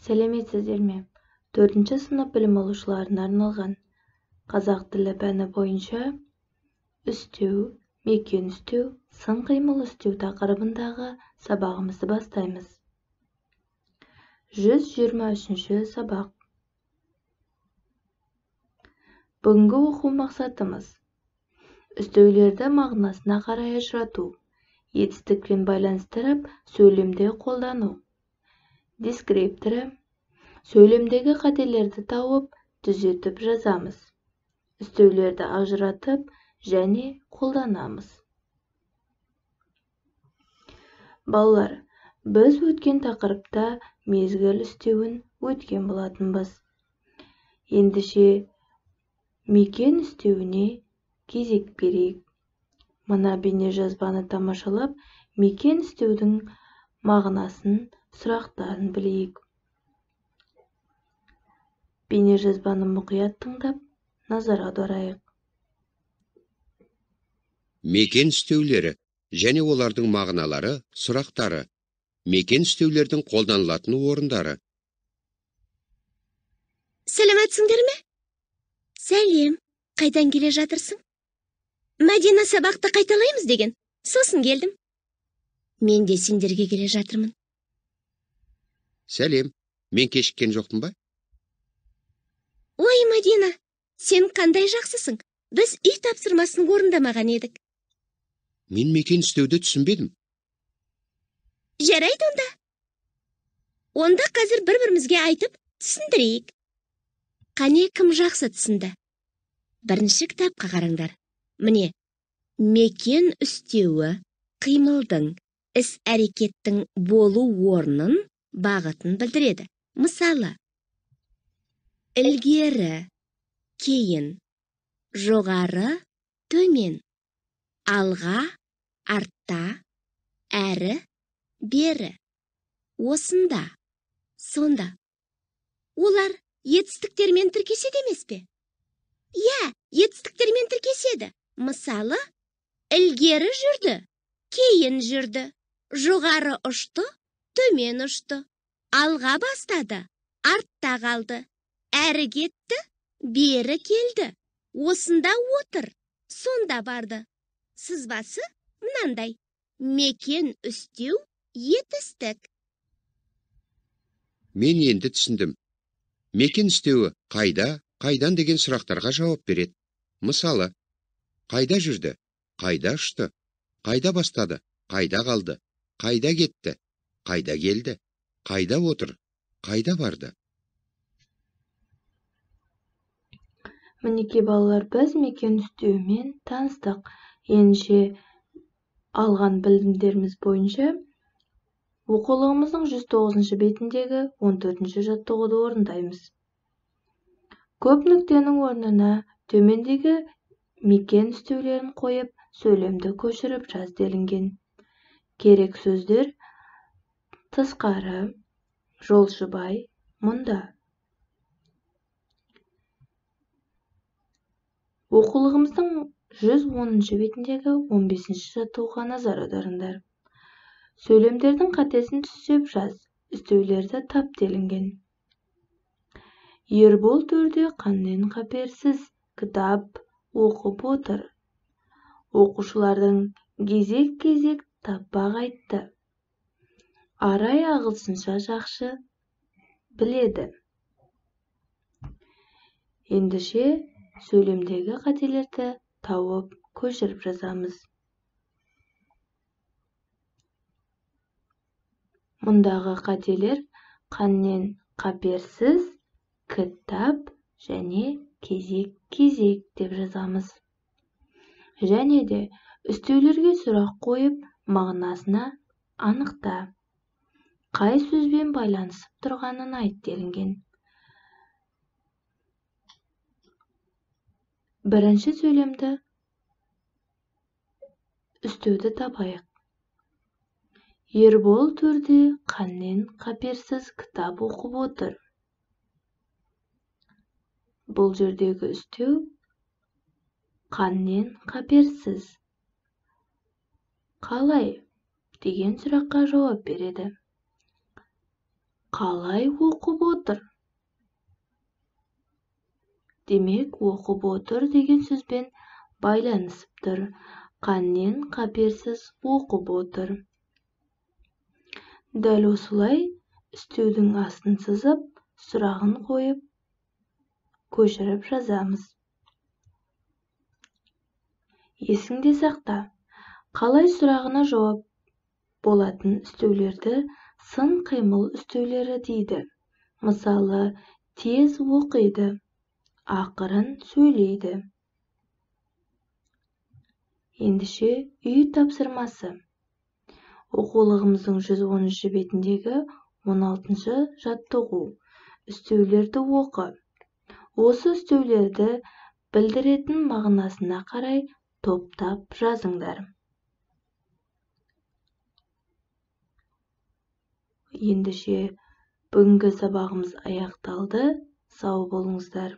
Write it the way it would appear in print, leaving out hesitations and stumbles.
Сәлеметсіздер ме? 4-ші сынып білім алушыларына арналған қазақ тілі пәні бойынша үстеу, мекен үстеу, сын қимыл үстеу тақырыбындағы сабағымызды бастаймыз. 123-ші сабақ. Бүгінгі оқу мақсатымыз үстеулерді мағынасына қарай ажырату, етістікпен байланыстырып сөйлемде қолдану. Дескрипторы сөйлемдегі қателерді тауып, түзетіп жазамыз. Үстеулерді ажыратып және қолданамыз. Балалар, біз өткен тақырыпта мезгіл үстеуін өткен болатынбыз. Ендеше мекен үстеуіне кезек берейік. Мына бейнежазбаны тамашалап, мекен үстеудің мағынасын, сұрақтарын білейік. Бейнежазбаны мұқият тыңдап, назар аударайық. Мекен үстеулері және олардың мағыналары, сұрақтары. Мекен үстеулердің қолданылатын орындары. Сәлеметсіңдер ме? Сәлем, қайдан келе жатырсың? Мәдина сабақты қайталаймыз деген, сосын келдім. Мен де сендерге келе жатырмын. Сәлем, мен кешіккен жоқпын ба? Ой, Мадина, сен қандай жақсысың. Біз үй тапсырмасын орындамаған едік. Мен мекен үстеуді түсінбедім. Жарайды онда. Онда қазір бір-бірімізге айтып түсіндірейік. Қане кім жақсы түсінді? Бірінші кітапқа қараңдар. Міне, мекен үстеуі қимылдың, іс-әрекеттің болу орнын, бағытын білдіреді. Мысалы, ілгері, кейін, жоғары, төмен, алға, артта, әрі, бері, осында, сонда. Олар етістіктермен тіркеседі емес пе? Иә, етістіктермен тіркеседі. Мысалы, ілгері жүрді, кейін жүрді, жоғары ұшты, төмен ұшты, алға бастады, артта қалды, әрі кетті, бері келді, осында отыр, сонда барды. Сызбасы мынандай. Мекен үстеу етістік. Мен енді түсіндім. Мекен үстеуі қайда, қайдан деген сұрақтарға жауап береді. Мысалы, қайда жүрді, қайда ұшты, қайда бастады, қайда қалды, қайда кетті, қайда келді, қайда отыр, қайда барды. Мінекей балалар, біз мекен үстеуімен таныстық. Ендеше алған білімдеріміз бойынша оқулығымыздың 109-шы бетіндегі 14-ші жаттығуды орындаймыз. Көп нүктенің орнына төмендегі мекен үстеулерін қойып, сөйлемді көшіріп жаз делінген. Керек сөздер тысқары, жолшыбай, мұнда. Оқулығымыздың 110-шы бетіндегі 15-ші жаттығуға назар аударыңдар. Сөйлемдердің қатесін түзеп жаз, үстеулерді тап делінген. Ербол төрде қаннен қаперсіз кітап оқып отыр. Оқушылардың кезек-кезек таппақ айтты. Арай ағылшынша жақсы біледі. Ендеше сөйлемдегі қателерді тауып көшіріп жазамыз. Мұндағы қателер қаннен қаперсіз, кітап және кезек-кезек деп жазамыз. Және де үстеулерге сұрақ қойып, мағынасына анықта. Қай сөзбен байланысып тұрғанын айт делінген. Бірінші сөйлемді үстеуді табайық. Ербол төрде қаннен қаперсіз кітап оқып отыр. Бұл жердегі үстеу қаннен қаперсіз. Қалай деген сұраққа жауап береді. Қалай оқып отыр? Демек, оқып отыр деген сөзбен байланысып тұр. Қаннен қаперсіз оқып отыр. Дәл осылай үстеудің астын сызып, сұрағын қойып, көшіріп жазамыз. Есіңде сақта, қалай сұрағына жауап болатын үстеулерді сын қимыл үстеулері дейді. Мысалы, тез оқиды, ақырын сөйлейді. Ендеше үй тапсырмасы. Оқулығымыздың 110 бетіндегі 16 жаттығу. Үстеулерді оқы. Осы үстеулерді білдіретін мағынасына қарай топтап жазыңдар. Ендеше бүгінгі сабағымыз аяқталды. Сау болыңыздар.